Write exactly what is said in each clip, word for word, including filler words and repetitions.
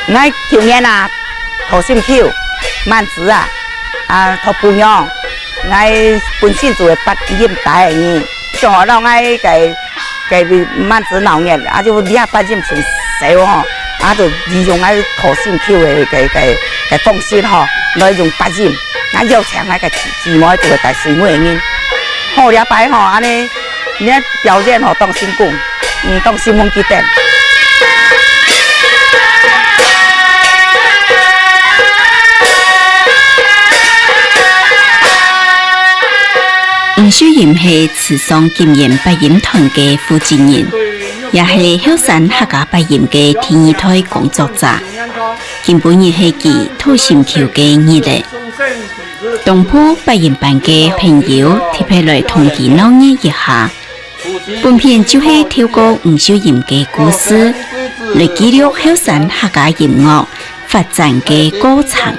𠊎舊年啊，討心臼、燜子啊，啊，討餔娘，𠊎本身就會發音帶个人，想好摎𠊎个个燜子鬧熱，啊，就這發音盡燒吼，啊，就利用𠊎討心臼个个个个方式吼，來用發音，啊，邀請𠊎个姊妹做个帶細妹个人，好，這擺吼，安尼，你看表演吼，當成功。 嗯，當承蒙佢等。吳秀英係池上金源八音團个負責人，也係後山客家八音个第二代工作者。今晡日係佢討心臼个日仔。當鋪八音班个朋友特別來同佢鬧熱一下， 本片就係透過吳秀英个故事，來記錄後山客家音樂發展个過程。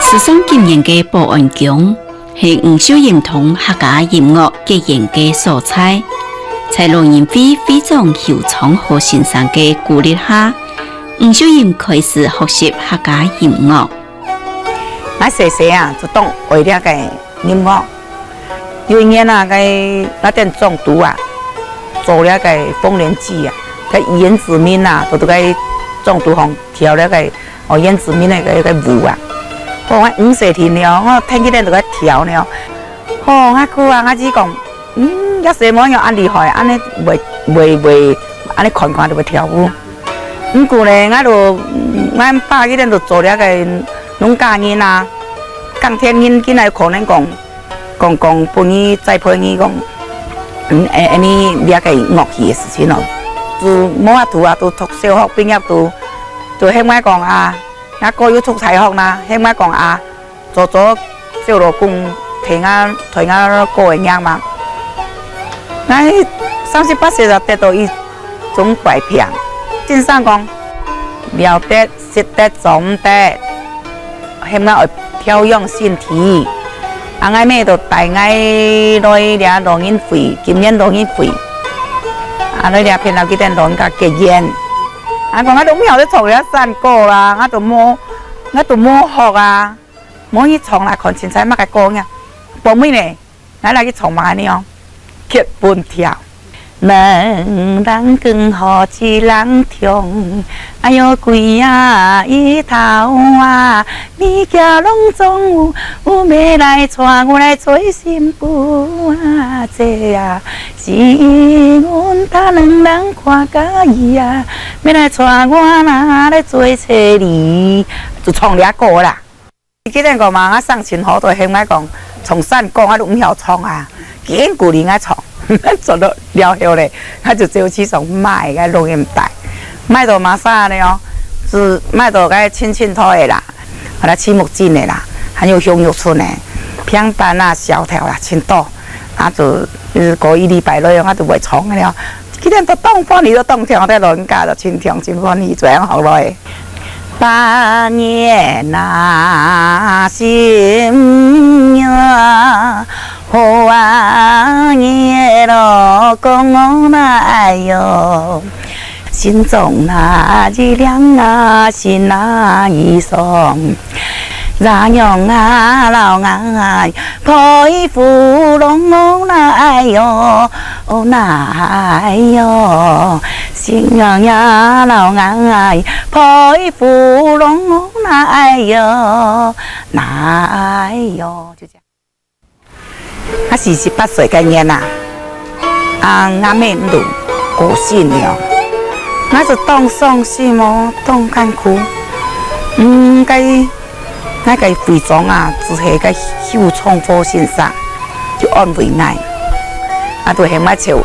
池上金源个保安宮，係吳秀英同客家音樂結緣个所在。在老人會會長邱昌和先生个鼓勵下，吳秀英開始學習客家音樂。 𠊎細細啊，就當愛這个音樂。有一年啊，該𠊎等莊肚啊，做這个豐年祭啊，該原住民啊，都在該莊肚項跳這个，哦，原住民个該个舞啊。哦，𠊎五歲定了，𠊎聽佢等都在跳呢。哦，𠊎哭啊，𠊎就講， 嗯，這細妹仔恁厲害，恁呢會會會，恁呢款款都會跳舞。毋過呢，𠊎都，𠊎爸佢等都做這个農家人啊，耕田人，佢哪有可能講講講分你栽培你講，嗯，恁恁呢這个樂器个事情哦，都無法度啊，都讀小學畢業都都喊𠊎講啊，若哥又讀大學啦，喊𠊎講啊， 早早做老公，替𠊎替𠊎哥个娘嘛。𠊎三十八歲就得到一種怪病，先生講，了得、食得、做毋得，喊𠊎愛調養身體。啊，𠊎姆就帶𠊎來這老人會，金源老人會，啊，來這片摎佢等老人家結緣。啊，講𠊎都毋曉得唱這山歌啦，𠊎都無，𠊎都無學啊。 無去唱啦，看清采麼个歌呢？報名呢，𠊎來去唱嘛恁呢哦，劇本跳。兩人耕好一人唱，哎喲，歸啊一頭啊，物件攏總有，有欲來娶我來做新婦啊，這啊，是阮他兩人看佮意啊，欲來娶我啦，來做妻兒，就唱這歌啦。 佢等講嘛，𠊎生真好，都喊𠊎講，唱山歌，𠊎都毋曉唱啊。佢硬鼓勵𠊎唱，做到了後咧，𠊎就走去上買个錄音帶，買到麼儕呢哦，就買到个青青頭个啦，還有徐木振个啦，還有熊玉春个，平板啊、小調啦，真多。啊，就，呃，過一禮拜內，𠊎都會唱个了。佢等都當歡喜，都當暢，在老人家都真暢，真歡喜，這樣學來个。 八月啊，十月啊，好啊，日落光哦那哎喲，新装那衣領啊，新那衣裳，爺娘啊，老啊， 佩服龍哦那哎喲，哦那哎喲，新娘呀老哎，佩服龍哦那哎喲，那哎喲，就這樣。啊，四十八歲該年啊，啊，阿姆都過身了，𠊎就當傷心哦，當艱苦。嗯，該 𠊎个會長啊，就係該邱昌和先生，就安慰𠊎，啊，就喊𠊎去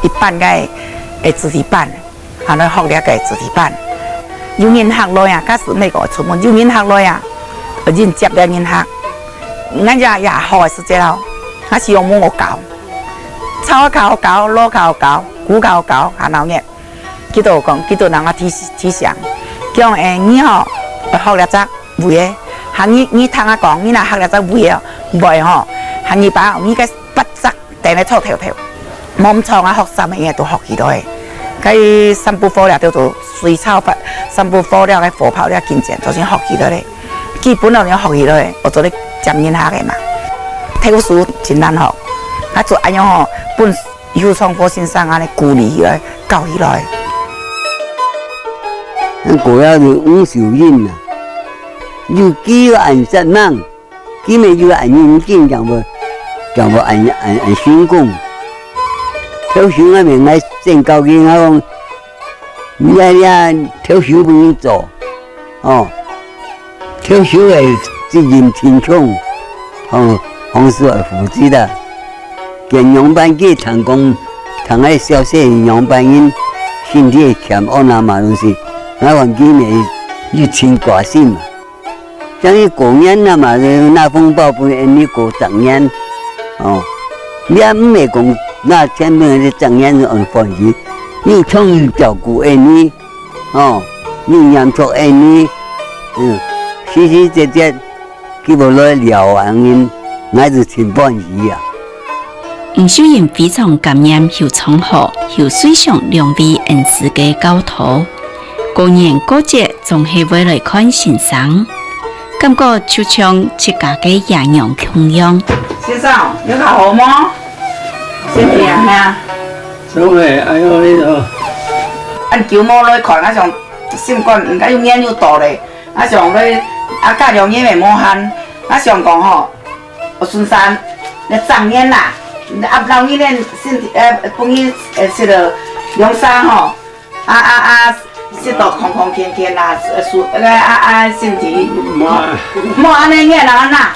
一班个，誒，子弟班，啊，來學這个子弟班。有人客來啊，假使美國出門，有人客來啊，人接了人客。𠊎也，也好个時節哦，𠊎希望無我教。頭較好搞，路較好搞，牛較好搞，較鬧熱。佢都講，佢都同𠊎提，提醒，講，欸，你吼，愛學這隻位个，還你，你聽𠊎講，你若學這隻位个，會吼，還你把你个八隻等下臭透透，無毋著啊，學生个應該都學起來。該三不五時就做水草法，三不五時个火炮了緊張，就先學起來咧。基本上你學起來，𠊎做得接人下个嘛。讀書真難學，啊，就恁樣吼，分 邱長河先生恁樣鼓勵起來，教起來。恁過了就黃秀英啊，有幾个恁煞猛，佢乜有恁認真，強無，強無恁，恁，恁成功。頭先啊，𠊎正教佢，𠊎講，你這，這頭先分你做，哦， 退休个責任真重，吼，同時愛負責啦。佢仰般佢聽講，聽个消息仰般人身體欠安啊嘛東西，𠊎看佢呢，又真掛心啊。像佢過年啊嘛，拿紅包分𠊎俚過十年，哦，你也毋係講拿錢分𠊎俚十年就恁歡喜，又像又照顧𠊎俚，哦，又黏著𠊎俚， 嗯，時時節節佢會來尞啊，𠊎，𠊎就真歡喜啊。吳秀英非常感念邱長河、邱瑞祥兩位恩師个教導，過年過節總係會來看先生，感覺就像自家个爺娘共樣。先生，你較好無？身體啊，係啊。總係，哎喲，你好。恁久無來看，𠊎想心肝毋該有年又到咧。 啊，想來，啊，嫁兩年也無閒，啊，想講吼，我順生，你正年啦，啊，老年人身體，呃，分你，呃，食了養生吼，啊，啊，啊，食到康康健健啦，呃，舒，那個，啊，啊，身體，無啊。無恁樣，你也難啊。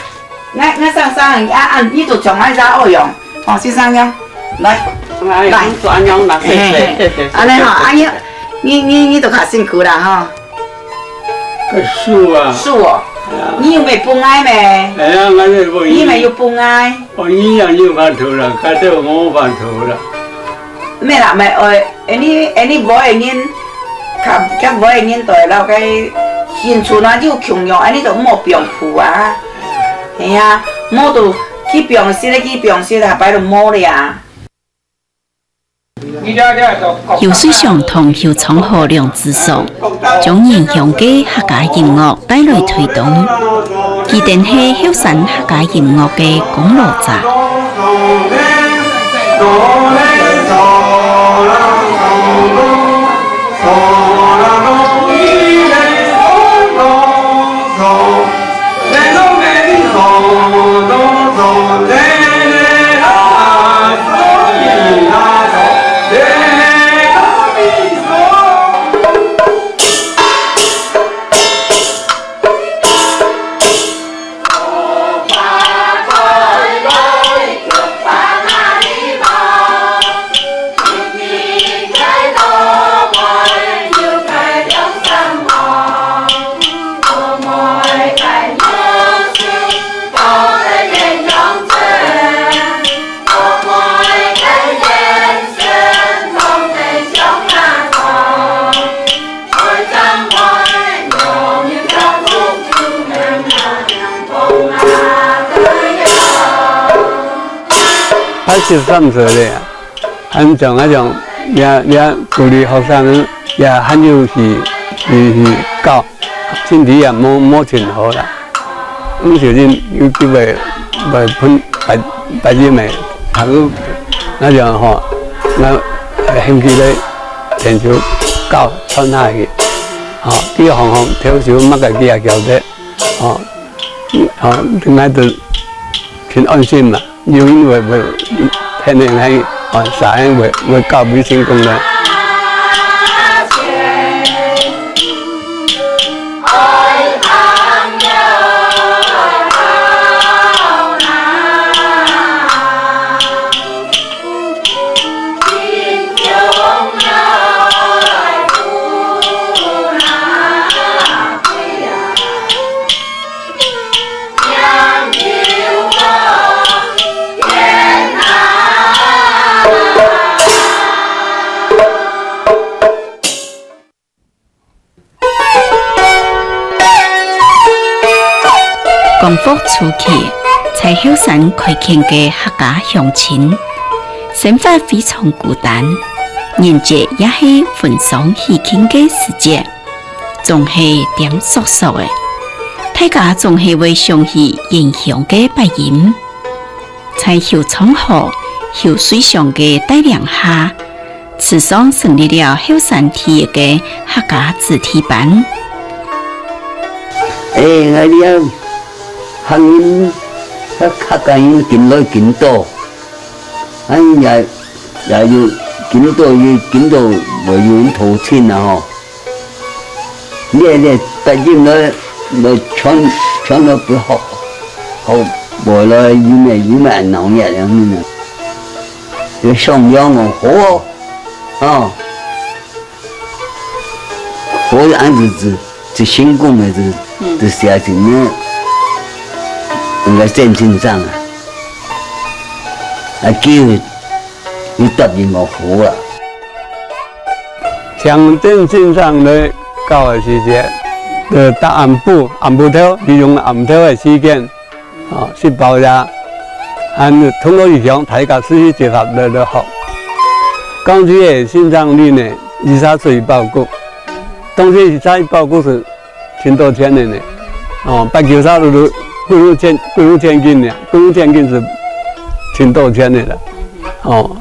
𠊎，𠊎上上啊，啊，你就像𠊎這樣樣，吼，先生樣，來，哎，來。你做恁樣啦，嘿，嘿，嘿，嘿，嘿。恁樣吼，啊，你，你，你，你都較辛苦啦，吼。个手啊。手哦，哎呀。你有無分𠊎咩？哎呀，𠊎就分你。你無有分𠊎？哦，你也有法度啦，該就無法度啦。 毋係啦，毋係，呃，恁呢，恁呢會个人，較，較會个人對摎該新村啊，有共樣，恁呢就莫放負啊。係啊，莫都去放失咧，去放失，下擺就無咧啊。邱瑞祥同邱長河兩子相，將原鄉个客家音樂 帶來推動。佢等係後生客家音樂个功勞者。八十三歲咧，還像，還像，也，也鼓勵學生，也還有去，去，去教，身體也無，無盡好啦。 毋小心有機會會分別，別人个，還有，那種吼，那，呃，興趣个，全就教傳下去。吼，佢行行跳手，麼个佢也曉得，吼，吼，應該都真安心嘛。 有人會，會，肯定係，哦，啥人會，會教會成功个。光復初期，在後山開墾个客家鄉親，生活非常孤單，年節也係婚喪喜慶个時節，總係恬索索个。大家總係會想起原鄉个背影，在邱長河、邱瑞祥个帶領下， 池上成立了後山第一个客家子弟班。欸，𠊎這客人，客家人緊來緊多，恁也，也有緊多，有緊多，會有人討親啊吼。 你，你，逐日來，來全，全來不好，好，無來有咩，有咩鬧熱樣呢？就商量哦，好哦，啊，好，恁樣子，就成功个，就，嗯。就寫信呢，應該鄭先生啊，啊，叫佢，佢答應我好啊。 請鄭先生來教个時節，就逐暗晡，暗晡頭，利用暗晡頭个時間，哦，食飽夜，還通過一向大家出去集合來，來學。講起个先生理呢，一下出去包谷，當時一下去包谷係 盡多錢个呢。哦，八九十路路，幾多錢，幾多錢銀呢？幾多錢銀係盡多錢个啦。哦，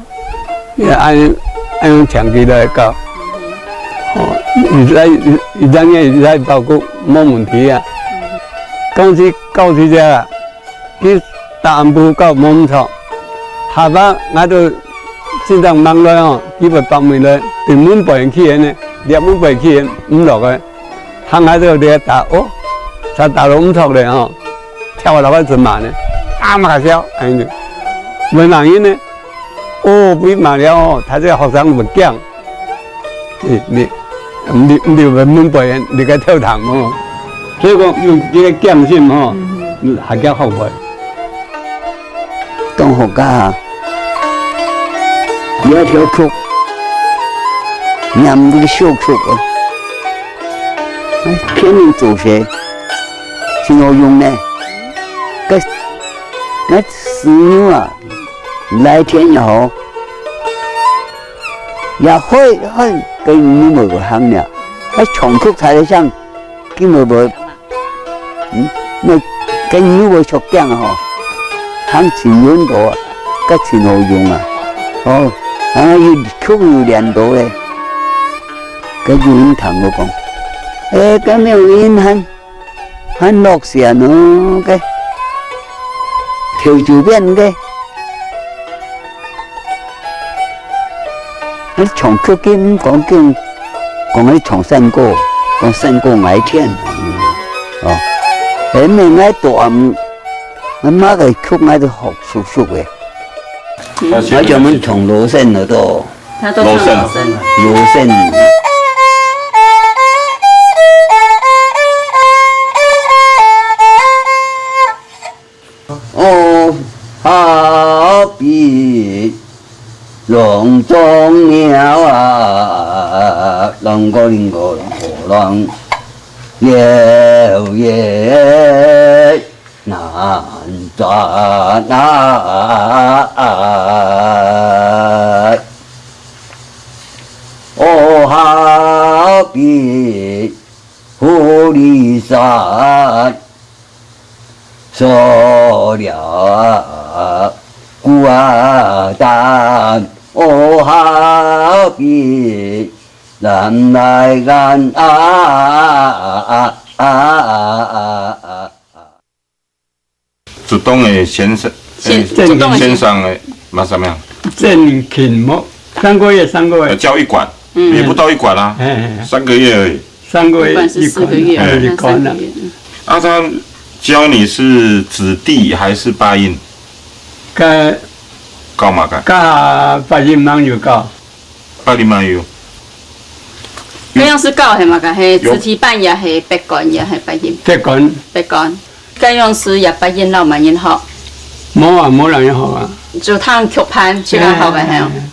也恁，恁樣長期來搞。哦，一直，一直，一直包括無問題啊。講起搞起來啊， 佢逐暗晡搞無毋著，下晡𠊎兜先生吂來哦，佢會放門來，對門背企等呢，這門背企等毋落个，喊𠊎兜這打，哦，才打到毋著咧吼，跳落來就罵呢，啊，罵笑，哎，問麼人呢？哦，毋係罵了哦，他這學生會驚。 你，你，你，你會明白，你个頭疼哦。所以講，用這个匠心吼，嗯。你還較後悔。當學家啊，有一條曲，念這个小曲哦。哎，天天做事，真好用呢。該，該師娘啊， 來天也好，也會，會跟你們行了，還長曲才來想，根本無，嗯，那跟你們說講吼，行情運多啊，該情好用啊，哦，然後又曲又練到嘞，該有人聽我講，哎，該沒有人喊。 還落雪呢，該，頭就變个。你唱曲个，毋講經，講你唱山歌，講山歌愛天。哦，哎，每每到暗，𠊎媽个曲𠊎都學熟熟个。嗯。𠊎專門唱老生个都。 他都唱老生。老生。老生。哦，好比籠中鳥啊，啷个啷个啷个啷，搖搖 難轉來。哦，好比狐狸山，鎖了孤單。哦，好比藍鰻雁啊。 竹東个先生，先，呃，竹東个先生个，麼个名？鄭勤無，三個月，三個月。呃，教一館，嗯。也不到一館啊，哎，哎，哎。三個月而已。三個月一館，一館是四個月，哎。一館啊。三個月，嗯。啊，他教你是子弟還是八音？該，教麼个？教八音吂有教。 八音嘛有。該樣式教係麼个？係有。子弟班也係八管也係八音？八管。八管。該樣式也八音摎麼人學？無啊，無人學啊。就聽曲盤，就恁學个係哦。哎，哎，哎。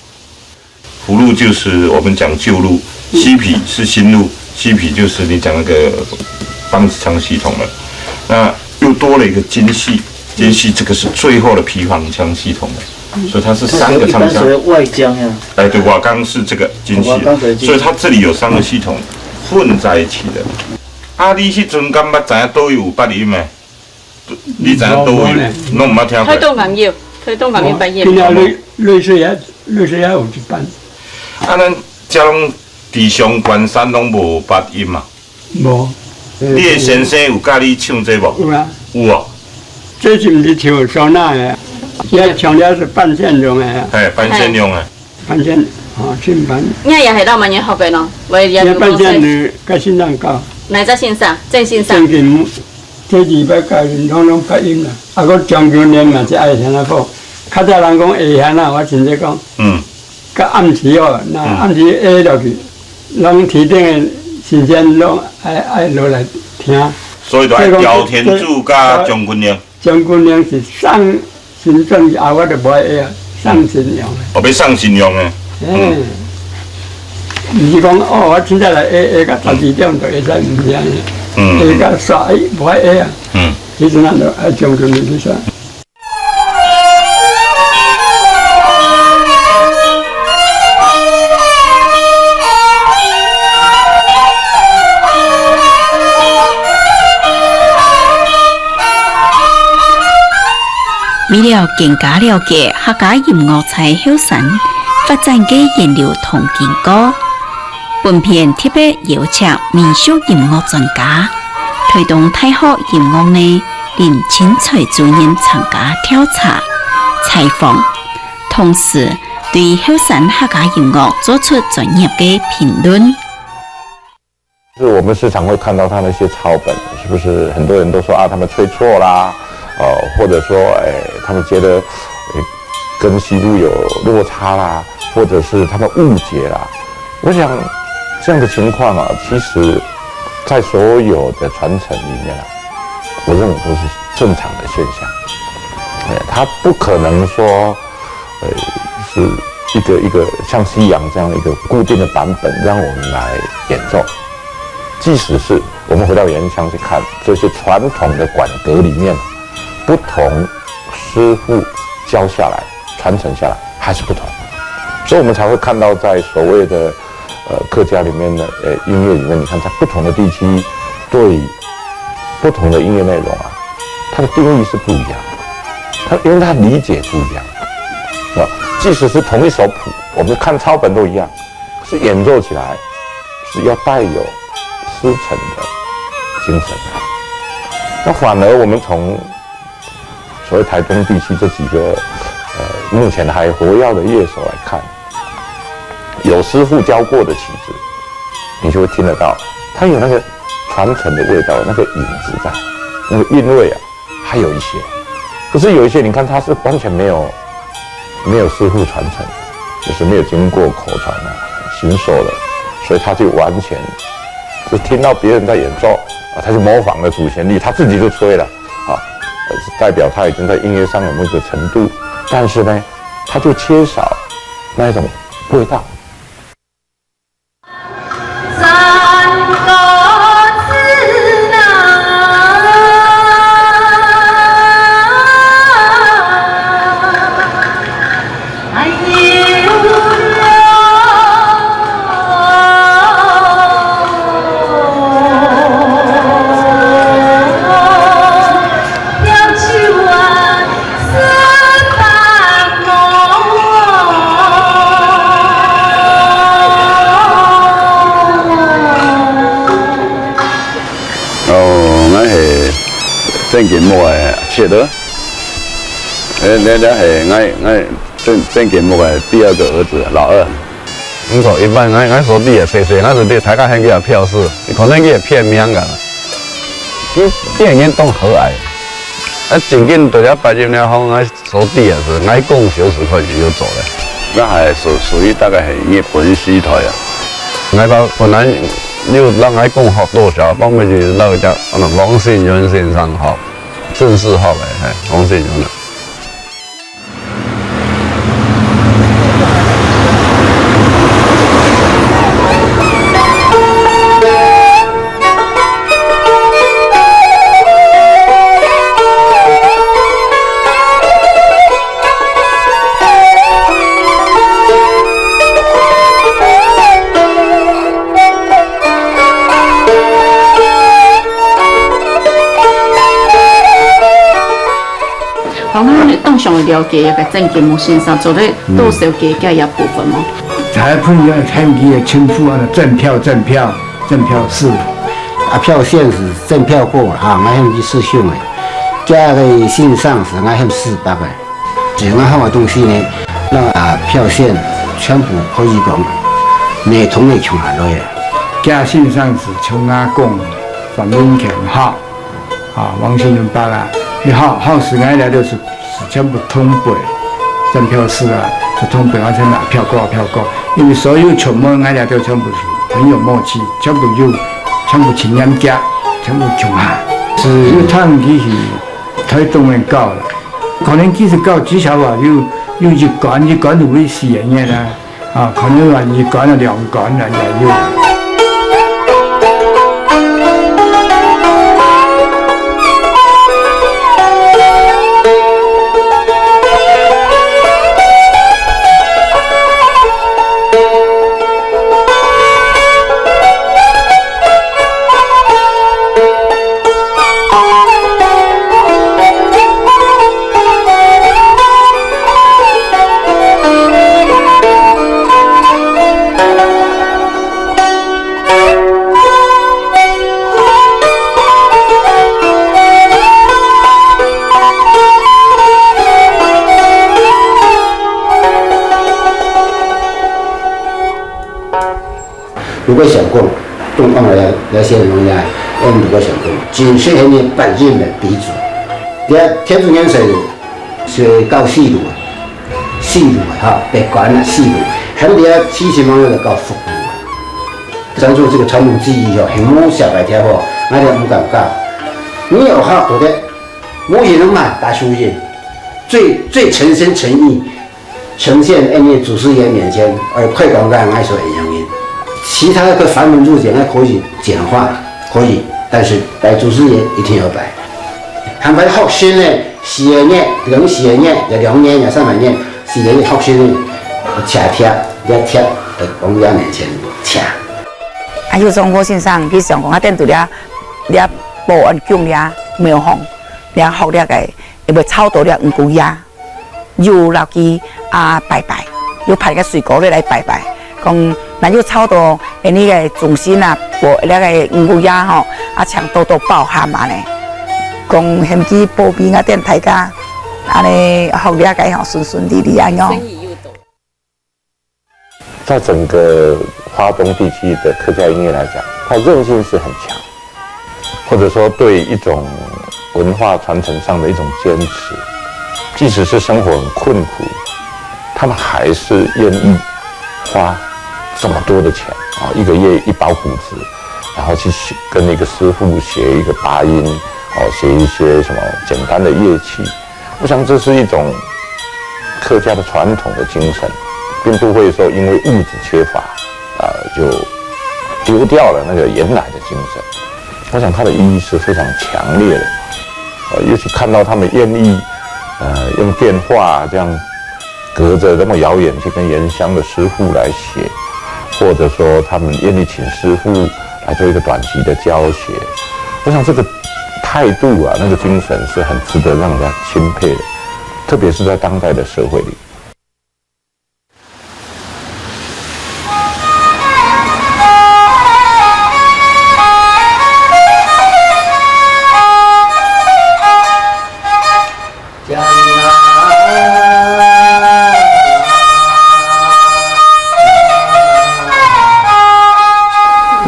福路就是我們講舊路，嗯。西埤是新路，西埤就是你講那個梆子腔系統了。那又多了一个京戏，京戏这个是最后的皮房腔系统了，所以它是三个唱腔。一般所谓外腔啊。哎，对，瓦缸是这个京戏，瓦缸的京戏。所以它这里有三个系统混在一起的。啊，你迄阵敢捌知影倒位有八音的？你知影倒位？无，无呢。拢毋捌听过。台东嘛有，台东嘛有八音。今仔日瑞士也，瑞士也有一班。啊，咱遮拢地上关山拢无八音嘛。 无。你的先生有教你唱这无？有啊。有哦。这是毋是唱唢呐的啊？也唱了是半仙用的啊。嘿，半仙用的。半仙，哦，唱半。你也系老蛮年学的咯，我也也半仙呢，甲先生教。哪只先生？郑先生。正经，这二百个人统统发音啦。啊，我将军连嘛是爱听啊，讲，较早人讲会晓啊，我真正讲。嗯。 到暗时哦，若暗时下落去，人天顶个神仙拢爱，爱落来听。所以就爱朝天柱甲将军令。将军令是送神仙啊，我就无爱下啊，送神用的。哦，要送神用的。嗯。毋是讲哦，我凊彩来下，下到十二点就会使，毋是安尼。嗯。下到煞，哎，无爱下啊。嗯。其实咱就爱将军令去煞。 为了更加了解客家音乐在后山发展个源流同经过， 本片特别邀请民俗音乐专家、台东大学音乐系林清才主任参加调查、采访，同时对后山客家音乐做出专业个评论。是我们时常会看到他那些抄本，是不是很多人都说啊，他们吹错啦，呃，或者说，哎，他们觉得，哎，跟西部有落差啦，或者是他们误解啦。我想，这样的情况啊，其实在所有的传承里面啊，我认为都是正常的现象。哎，它不可能说，呃，是一个，一个像西洋这样的一个固定的版本让我们来演奏。即使是我们回到原乡去看，这些传统的馆阁里面，不同师傅教下来、传承下来还是不同。所以我们才会看到在所谓的，呃，客家里面的，呃，音乐里面，你看在不同的地区，对不同的音乐内容啊，它的定义是不一样的。它，因为它理解不一样。啊，即使是同一首谱，我们看抄本都一样，可是演奏起来是要带有师承的精神。那反而我们从所谓台东地区这几个，呃，目前还活跃的乐手来看，有师傅教过的曲子，你就会听得到，它有那个传承的味道，那个影子在，那个韵味啊，还有一些。可是有一些，你看，它是完全没有，没有师傅传承，就是没有经过口传啊、形手的，所以他就完全就听到别人在演奏啊，他就模仿了主旋律，他自己就吹了啊，呃，代表他已经在音乐上有某个程度，但是呢，他就缺少那一种味道。哦，𠊎係鄭金木个阿叔咯。誒，這，這係𠊎，𠊎鄭，鄭金木个第二個兒子，老二。毋過一般𠊎，𠊎所知个，細細，𠊎所知大家喊佢个票數，可能佢个片名个。佢，佢个人當和藹。啊，正經對這八音了吼，𠊎 所知个係，𠊎講小時開始就做了。那還屬，屬於大概係日本時代啊。𠊎把本來就讓𠊎講學多少，包括就到一隻，嗯，王信元先生學，正式學个，嘿，王信元啊。想要了解一个鄭金木先生做了多少个个一部分無？在朋友喊佢个稱呼啊，正票、正票、正票師。啊，票仙是正票哥啊，𠊎喊佢師兄个。佢个先生是𠊎喊師伯个。 就𠊎學个東西呢，摎啊票仙全部可以講，系統个共下來个。佢先生係像𠊎講，范永乾學，啊，王新元伯啊，佢學，學時𠊎這兜係，係全部通背，正票師啊，係通背，𠊎全部票哥，票哥，因為所有全部𠊎這兜全部係很有默契，全部有，全部盡嚴格，全部共下。係有聽佢去台東个教啦。 可能其實到至少啊，有，有一關，一關就會四個月啦。啊，可能啊，一關啊，兩關啊，也有。 如果想講，東方个那些人呀，我們如果想講，真係恁樣百人个鼻祖。這天主元帥是教四路啊，四路啊，哈，別管啊，四路，還有這七千萬个教福路啊。當初這個傳統技藝哦，很無小白條哦，那個無感覺。你有好好的，無人嘛，大輸贏，最，最誠心誠意， 呈現在你祖師爺面前，而快講講𠊎所應用的。其他个繁文縟節，𠊎可以簡化，可以，但是拜祖師爺一定要拜。還有學生呢，四個月，等於四個月，也兩年，也三個月，四個月學生呢，切貼，也貼，在公家面前切。啊，有種我先生，佢想講，啊，等到了，了保安宮了，廟方，了學了个，因為超多了五谷呀。 有摎佢啊拜拜，有派个水果來拜拜，講若有超多，誒，你个眾神啊，保，那個五穀爺吼，啊，請多多包涵恁呢。講喊佢保庇𠊎等大家，恁呢學了个吼，順順利利恁樣。 在整個花東地區的客家音樂來講，它韌性是很強，或者說對一種文化傳承上的一種堅持，即使是生活很困苦，他們還是願意花這麼多的錢啊，一個月一包谷子，然後去學，跟一個師傅學一個八音，哦，學一些什麼簡單的樂器， 我想這是一種客家的傳統的精神，並不會說因為物質缺乏，啊，就丟掉了那個原來的精神。我想它的意義是非常強烈的，呃，尤其看到他們願意，呃，用電話這樣隔著那麼遙遠去跟原鄉的師傅來學，或者說他們願意請師傅來做一個短期的教學。我想這個態度啊，那個精神是很值得讓人家欽佩的，特別是在當代的社會裡。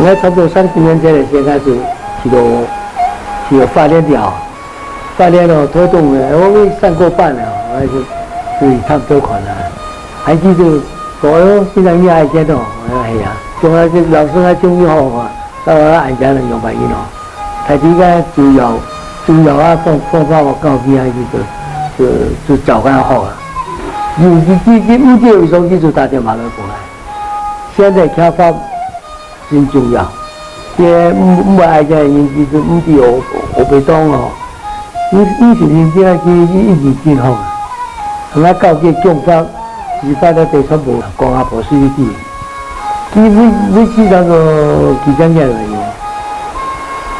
𠊎差不多三十年前个時間就去到，去到花蓮了。花蓮咯，台東个，我，我上過班啊，我就，就去探討看啊。還記得講，哎喲，今天你愛見哦，我講，係啊。講啊，這老師啊，中意好啊，到啊，俺家人用白音哦。 大家个主要，主要啊，放，放炮个教育啊，就，就，就照該好啊。有，有，有，有問題个時候，你就打電話來過來。現在開發真重要，這毋，毋愛个人，你就毋知學，學袂當哦。你，你是認真去，你一定真好啊。 𠊎教佢講法，語法个地方無講啊，無水準。佢每，每幾張都幾張頁來用，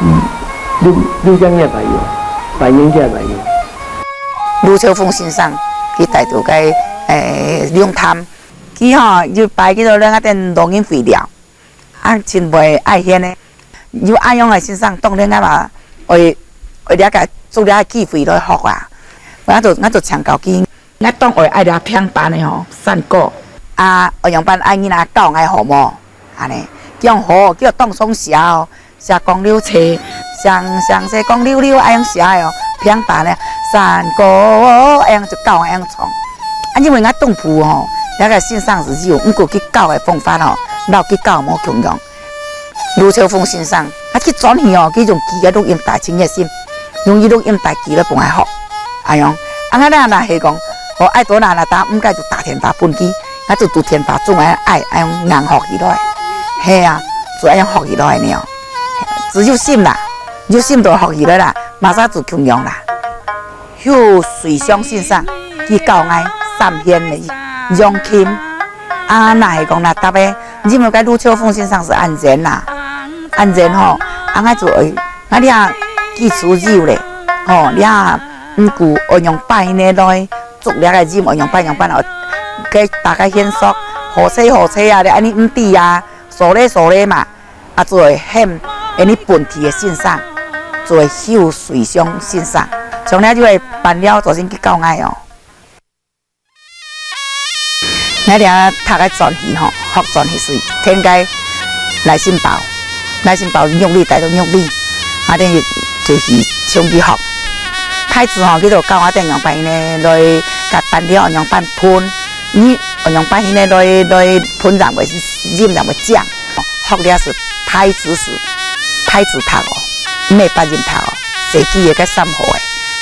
嗯，六，六張頁來用，百元頁來用。盧秋鳳先生，佢帶著个，誒，龍潭，佢吼，有一擺去到咱該等老人會了，啊，真會愛現呢。有恁樣个先生，當然啊嘛，會，會了解，做了機會來學啊。𠊎就，𠊎就請教佢，𠊎當會愛了平板个吼，山歌，啊，愛仰般愛人啊教𠊎好無？恁呢，講好，叫當上寫哦。 寫講溜車，詳詳細講溜溜，愛用寫个哦，平板呢，山歌愛用就教愛用唱。啊，因為𠊎東部吼，該个先生係有，毋過佢教个方法吼，摎佢教無共樣。盧秋鳳先生，啊，佢轉去哦，佢用佢个錄音帶，真熱心，用佢錄音帶寄來分𠊎學，恁樣。啊，𠊎若若係講，哦，愛到哪哪搭，毋該就打電話分佢，𠊎就拄電話，總愛愛愛用硬學起來。係啊，就愛用學起來呢哦。 只有心啦，有心就學起來啦，麼儕就共樣啦。邱瑞香先生，佢教𠊎三弦个揚琴。啊，若係講若搭个，因為該盧秋鳳先生係恁樣啦，恁樣吼，啊，𠊎就會，𠊎這基礎有咧，吼，這毋過愛用擺呢來，捉這个音愛用擺用擺哦，該大家弦索，好勢好勢啊，你恁呢毋知啊，solé solé嘛。 啊，做个喊𠊎等本地个先生，做个邱瑞香先生，從來就係辦了做先去教𠊎哦。𠊎這讀个轉去吼，學轉去時，聽个來信包，來信包玉里帶到玉里，啊，等於就去唱去學。太子吼，佢就教𠊎等仰般呢，來甲辦了仰般噴，你仰般呢，來來噴，然後音然後講。 學了係拍子，係拍子讀哦，毋係八音讀哦，細支个該三和个，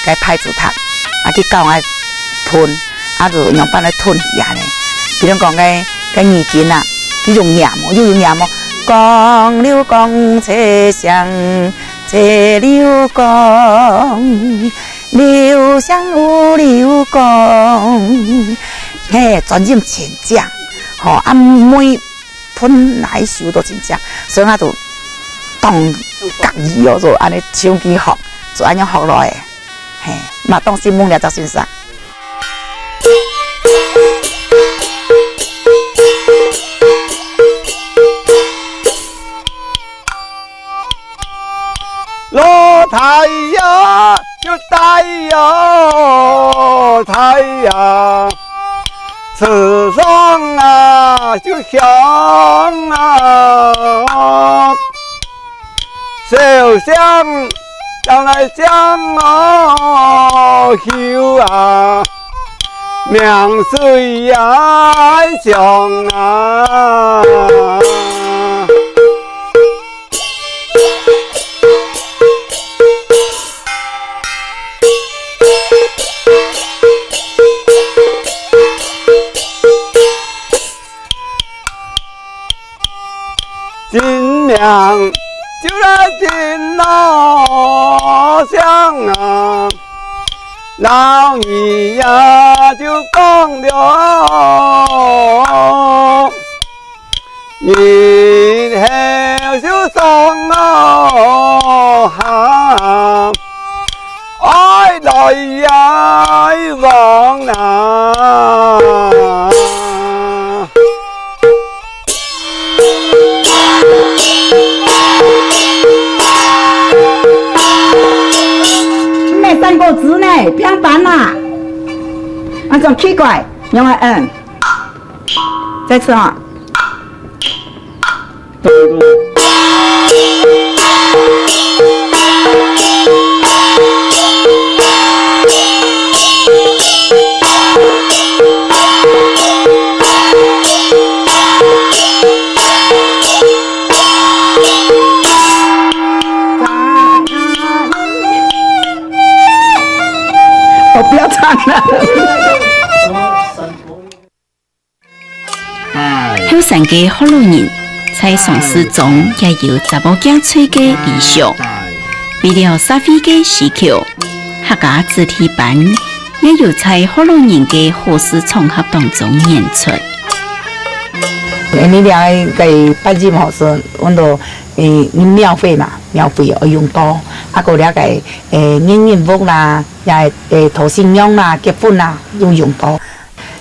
該拍子讀，啊，佢教𠊎吞，啊，就仰般來吞去恁呢。比如講該該耳根啊，佢用唸哦，又用唸哦，講溜講車聲，車溜講，溜聲有溜講，嘿，轉音真靚，吼，啊，每 分哪一首都真靚，所以𠊎就當合意哦，就恁呢唱去學，就恁樣學來个。嘿，嘛當承蒙這隻先生。 老太呀，就大呀，太呀，池上啊，就響啊，小聲，將來響啊，響啊。 名水呀上啊。真名就來真老相啊，老二呀就講了，日後就上了下。 哀來哀往啊！毋係三個字呢，平板啊！啊，真奇怪，仰會恁？再次啊！ 我不要唱了。 後生个學老人，在喪事中也有查某囝娶个理想。為了社會个需求，客家子弟班也有在學老人个好事場合當中演出。你兩个八音吼，係阮都誒，廟會嘛，廟會愛用到，啊，過了个，誒，迎人屋啦，也，誒，討新娘啦，結婚啦，有用到。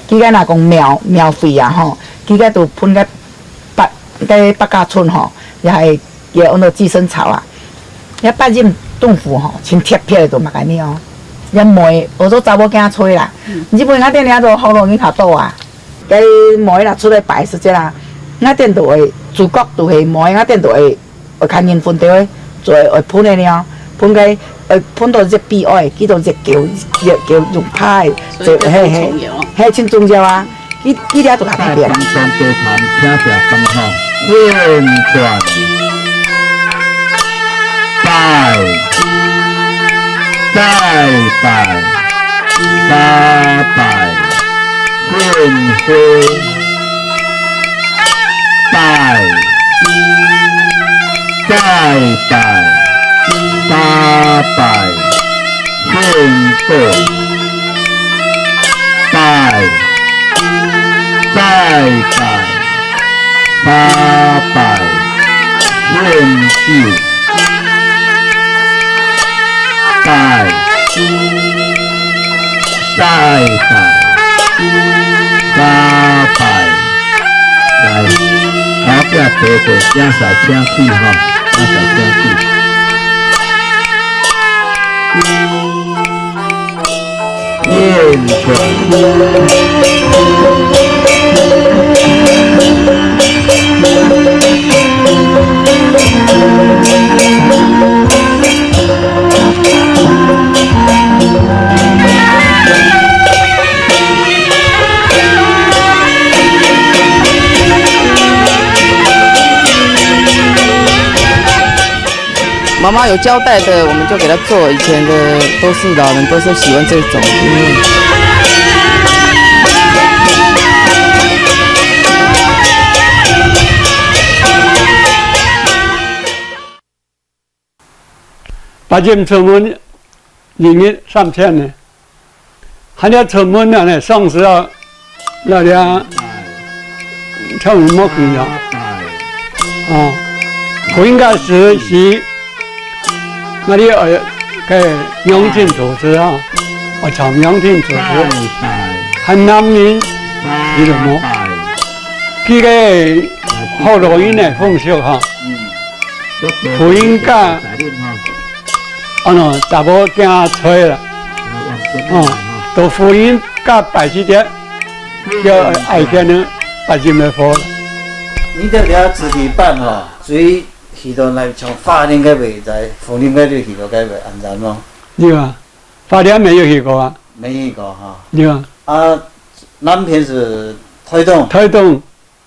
佢个若講廟，廟會啊吼，佢个都分个八，个八家村吼，也係也安到寄生草啊。也八音豆腐吼，盡特別个都嘛个呢哦。也梅，我做查某囝吹啦，日本我店裡都好容易查到啊。 該梅啦，出來擺時節啦，𠊎等都會，主角都係梅，𠊎等都會，會看人分著个，做會分个了，分个，會分到熱比愛，佢都熱狗，熱狗用拍个，所以這很重要哦。嘿，嘿，真重要啊！佢，佢這都較特別啦。請食飯吼，運轉，拜，再拜，拜拜。 訓詼，拜，再拜，八拜，訓詼，拜，再拜，八拜，訓詼。 拜，再拜，八拜。來，頭家伯伯，請坐，請起吼，請坐，請起。 妈妈有交代的，我们就给她做。以前的都是老人都是喜欢这种，嗯。八音出門，一日三餐呢。 還要出門了呢，上時啊，那裡啊，唱什麼歌啊？哦，應該是，是，那裡，呃，該娘親做事啊，哦，唱娘親做事，還男人，你怎麼？這個好容易呢，風俗哈。 婦人家，安到查某囝娶啦，哦，到婦人家拜時節，就愛獻个八音个貨。你這條紙皮板吼，水去到那像花蓮該位，在鳳林該位去到該位安站咯。有啊，花蓮沒有去過啊？沒去過哈。有啊。啊，南片是台東。台東。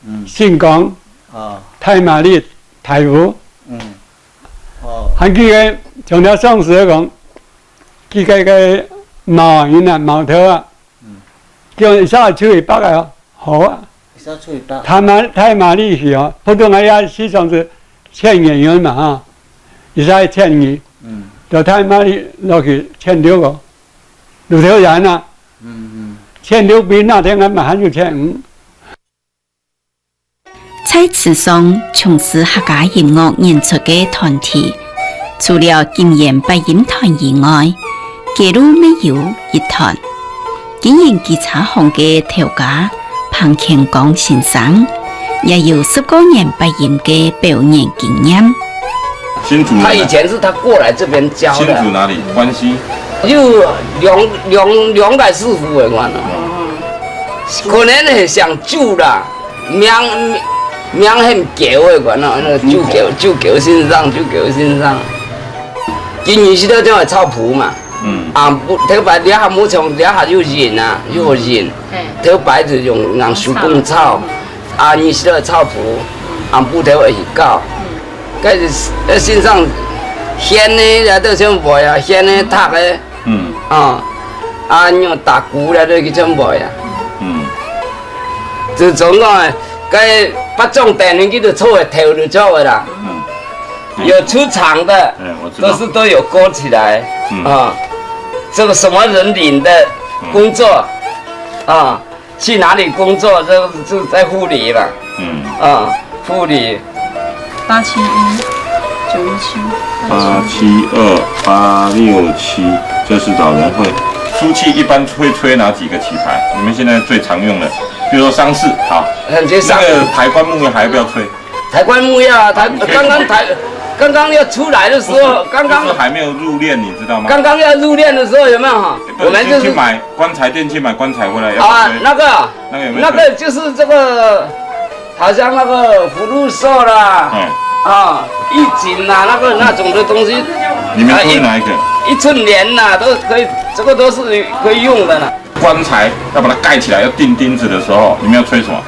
嗯。新光、哦。太麻里、大湖。嗯。哦。還記得，像頭上時講，記得該毛人啊，毛頭啊，嗯。叫一下出去北啊，好啊。一下出去北。太麻，太麻里去哦，普通話也時常是千元嘛哈，一下千二。嗯。到太麻里落去千六哦，路頭人啊。嗯，嗯。千六比那天俺們還有千五。 在池上從事客家音樂演出个團體，除了金源八音團以外，街路乜有一團。經營機車行个頭家彭乾光先生，也有十過年八音个表演經驗。新竹人啊。他以前是他過來這邊教的。新竹哪裡？關西？就兩，兩，兩代師傅的嘛。嗯。可能很想救啦。 名，名很久个，管到那个九九，九九先生，九九先生。今年是到這个草埔嘛。嗯。啊，毋，頭擺這下無像，這下有人啊，有人。嘿。頭擺就用人手工草，啊，你是到草埔，啊，毋，頭會去搞。該是，呃，先生，掀个，也都像賣啊，掀个、踢个。 嗯。啊，啊，用打鼓了，都去全部呀。嗯。就總共个，該八種等人去就凑个，頭就湊个啦。嗯。有出場的，哎，我知道。都是都有勾起來，嗯。啊，这个什么人领的工作，嗯。啊， 去哪裡工作？就，就在護理嘛。嗯。啊，護理。八七一。九一七。八七二八六七，这是老人会。书契一般会吹哪几个曲牌？你们现在最常用的，比如说丧事，好，很多丧事。那个抬棺木要还要不要吹？抬棺木要啊，抬，你可以刚刚抬，刚刚要出来的时候，刚刚就是还没有入殓，你知道吗？刚刚要入殓的时候，有没有哈？不是，我们就是先去买棺材店，去买棺材回来，要不要吹？啊，那个啊，那个有没有吹？那个就是这个，好像那个福禄寿啦，嗯。啊，玉锦啦，那个，那种的东西，你们吹哪一个？啊，一，一寸帘啦，都可以，这个都是可以用的啦。棺材要把它盖起来，要钉钉子的时候，你们要吹什么？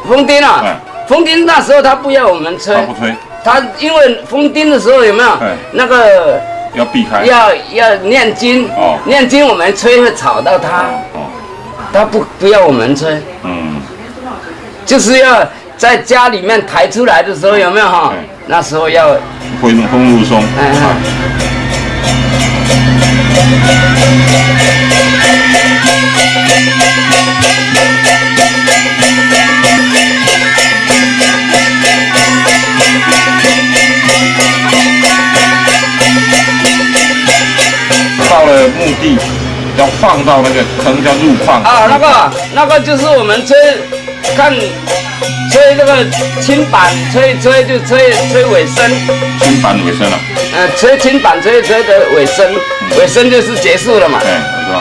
封钉啊，嗯。封钉那时候他不要我们吹，他不吹。他因为封钉的时候有没有，嗯。那个要避开。要，要念经，哦。念经我们吹会吵到他，哦，哦。他不，不要我们吹，嗯。就是要在家里面抬出来的时候有没有哈？嗯。那时候要封，封禄寿。哎，哎。到了墓地，要放到那个坑，叫入框。啊，那个，那个就是我们这 看，吹这个青板，吹一吹就吹，吹尾声。青板尾声啊。呃，吹青板，吹一吹的尾声，嗯。尾声就是结束了嘛。哎，没错。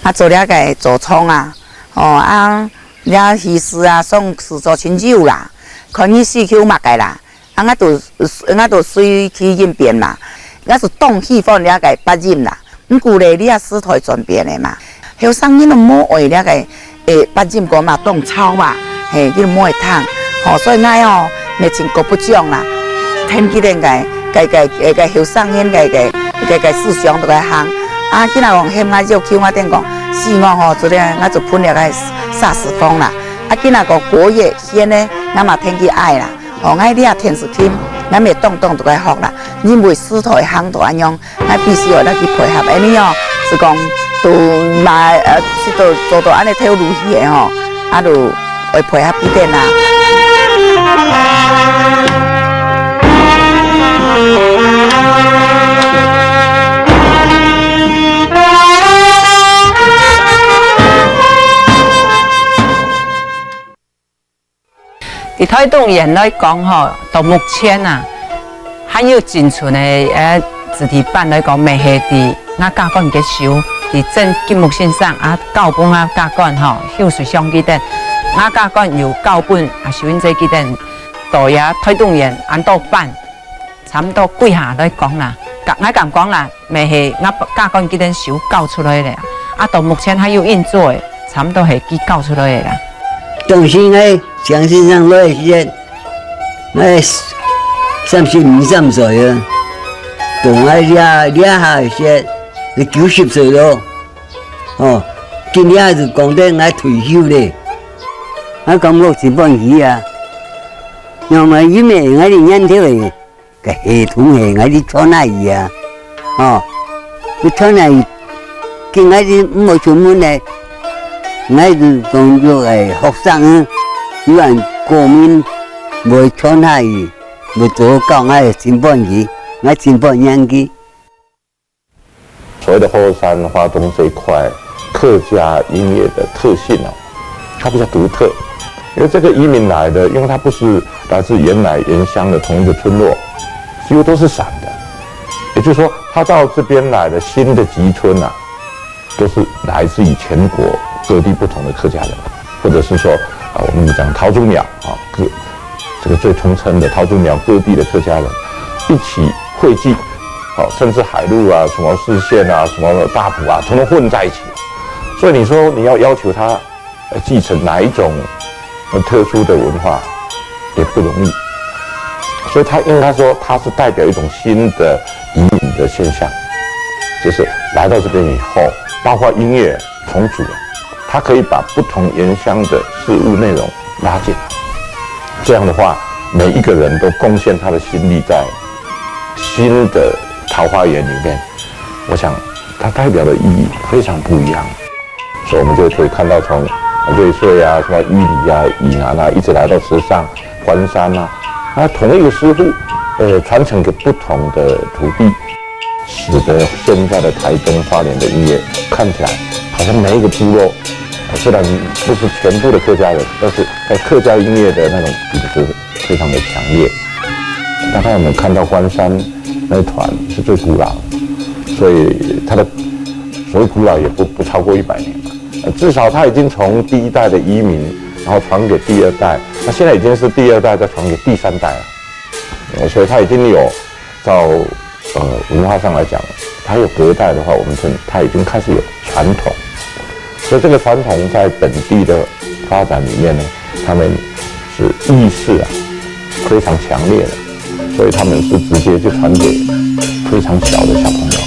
啊，做了个做床啊，哦，啊，了戲事啊，上司做親友啦，看你需求麼个啦，啊，𠊎都，𠊎都隨去應變啦。𠊎係當喜歡這个八音啦，毋過咧，這時代轉變个嘛，後生人都無愛這个，誒，八音歌嘛，當吵啊，嘿，佢都無愛聽，吼，所以𠊎哦，乜盡各不講啦，聽佢等个，个，个，个，个後生人个，个，个，个思想都个行。啊，佢若講喊𠊎要求，𠊎等講，死我吼，做得𠊎就噴了个沙士風啦。啊，佢若講國樂 弦呢，𠊎嘛聽佢愛啦。吼，𠊎這電子琴，𠊎乜當當都愛學啦，因為時代行到恁樣，𠊎必須愛來去配合。恁呢哦，係講都嘛，呃，係都做到恁呢頭路去个吼，啊，就愛配合佢等啦。 在臺東縣來講吼，到目前啊，還有僅存个，呃，子弟班來講，乜係在𠊎家官个手，在鄭金木先生啊，教分𠊎家官吼，休水上佢等。𠊎家官有教分啊，秀英姐佢等，到這臺東縣恁多班。 差毋多歸下來講啦，𠊎，𠊎敢講啦，乜係𠊎家官佢等手教出來个，啊，到目前還有運作个，差毋多係佢教出來个啦。當時𠊎張先生來个時節，𠊎三十二三歲啊，到𠊎這，這下个時節，佢九十歲咯，哦，今日就講得𠊎退休咧，𠊎感覺真歡喜啊，因為因為𠊎个念頭个 个系統係𠊎兜傳下去啊，吼，佢傳下去，佢𠊎兜毋好出門呢，𠊎兜當作个學生啊，有人過門，會傳下去，會做教𠊎个真歡喜，𠊎真歡迎佢。 所謂的後山花東這一塊客家音樂的特性哦，它比較獨特，因為這個移民來的，因為他不是來自原來原鄉的同一個村落，幾乎都是散的。也就是說，他到這邊來的新的集村啊，都是來自於全國各地不同的客家人，或者是說，啊，我們講桃竹苗啊，各 這個最通稱的桃竹苗各地的客家人一起匯聚，好，甚至海陸啊、什麼四縣啊、什麼大埔啊，統統混在一起。所以你說你要要求他，呃，繼承哪一種很特殊的文化，也不容易。所以它应该说，它是代表一种新的移民的现象，就是来到这边以后，包括音乐重组了，它可以把不同原乡的事物内容拉进来。这样的话，每一个人都贡献他的心力在新的桃花源里面，我想它代表的意义非常不一样。所以我们就可以看到从瑞穗啊、什么玉里啊、以南啊，一直来到池上、关山啊，那同一个师傅，呃，传承给不同的徒弟，使得现在的台东花莲的音乐看起来好像每一个部落，呃虽然不是全部的客家人，但是在客家音乐的那种底子非常的强烈。大概我们看到关山那一团是最古老的，所以它的所谓古老也不不超过一百年嘛。呃，至少它已经从第一代的移民，然后传给第二代，那现在已经是第二代再传给第三代了。呃，所以它已经有照呃文化上来讲，它有隔代的话，我们称它已经开始有传统。所以这个传统在本地的发展里面呢，他们是意识啊非常强烈的，所以他们是直接就传给非常小的小朋友。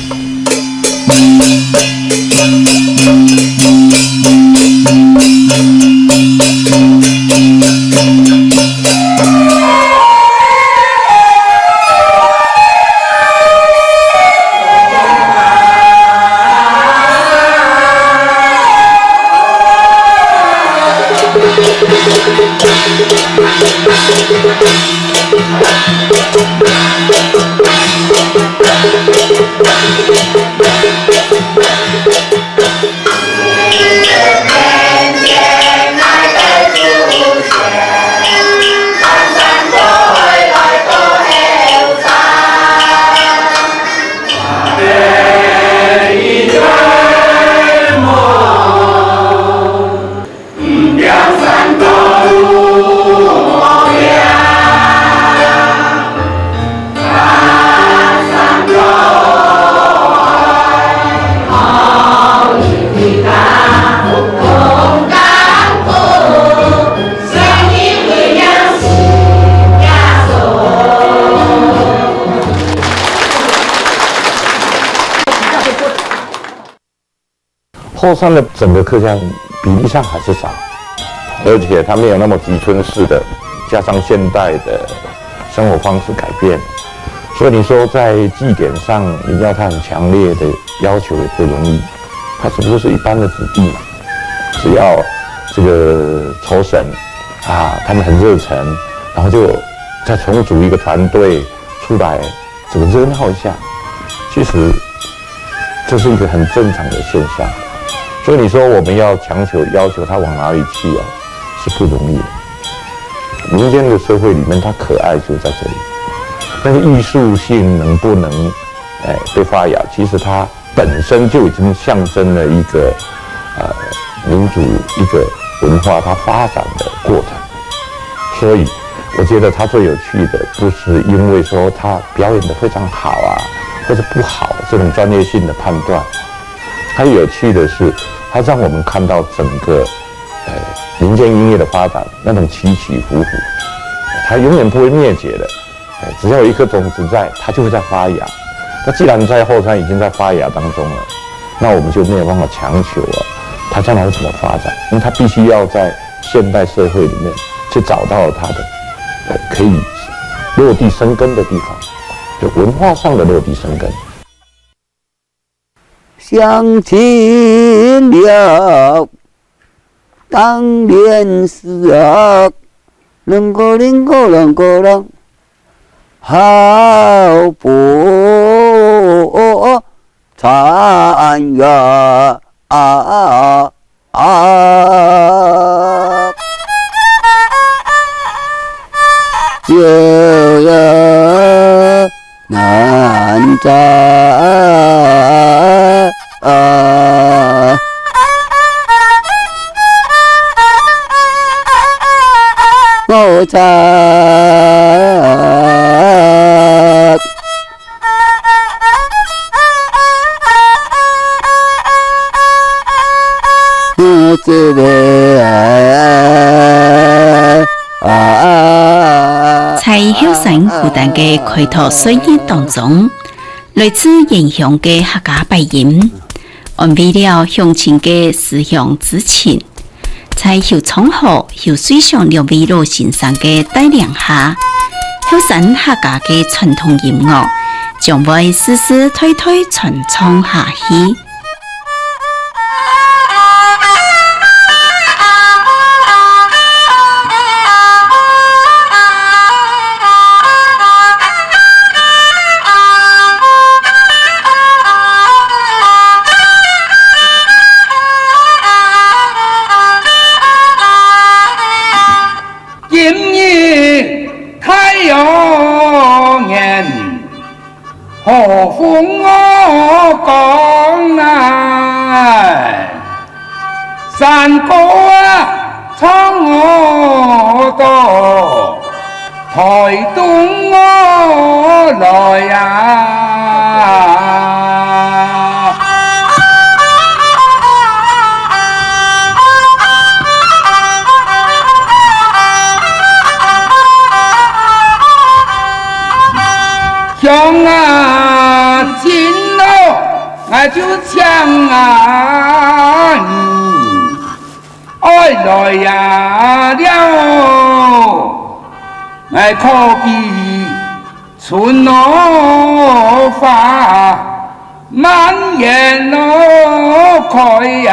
后山的整个客家人比例上还是少，而且它没有那么集村式的，加上现代的生活方式改变，所以你说在祭典上你要他很强烈的要求也不容易，他只不过是一般的子弟嘛，只要这个酬神啊，他们很热忱，然后就再重组一个团队出来，这个热闹一下，其实这是一个很正常的现象。所以你说我们要强求要求他往哪里去啊，是不容易的。民间的社会里面，它可爱就在这里，但是艺术性能不能，哎，被发芽，其实它本身就已经象征了一个，呃，民族一个文化它发展的过程。所以我觉得它最有趣的，不是因为说它表演得非常好啊，或者不好这种专业性的判断，它有趣的是，它让我们看到整个，呃，民间音乐的发展那种起起伏伏，它永远不会灭绝的。哎，只要有一颗种子在，它就会在发芽。那既然在后山已经在发芽当中了，那我们就没有办法强求啊，它将来会怎么发展？因为它必须要在现代社会里面去找到它的，呃，可以落地生根的地方，就文化上的落地生根。 乡亲了，当年是啊，啷个啷个啷个啷，好不惨呀！ 啊，啊，有呀，难在啊，我在。 这个山歌壇个開拓歲月當中，來自原鄉个客家八音，安慰了鄉親个思鄉之情，在邱昌豪、邱瑞祥兩位老先生个帶領下，後山客家个傳統音樂將會世世代代傳唱下去。 今日太陽炎， 好風我講來，山歌啊唱我到，台東我來呀。 鄉啊，今日𠊎就請啊你，愛來呀了，𠊎可比春落花，滿園落開呀。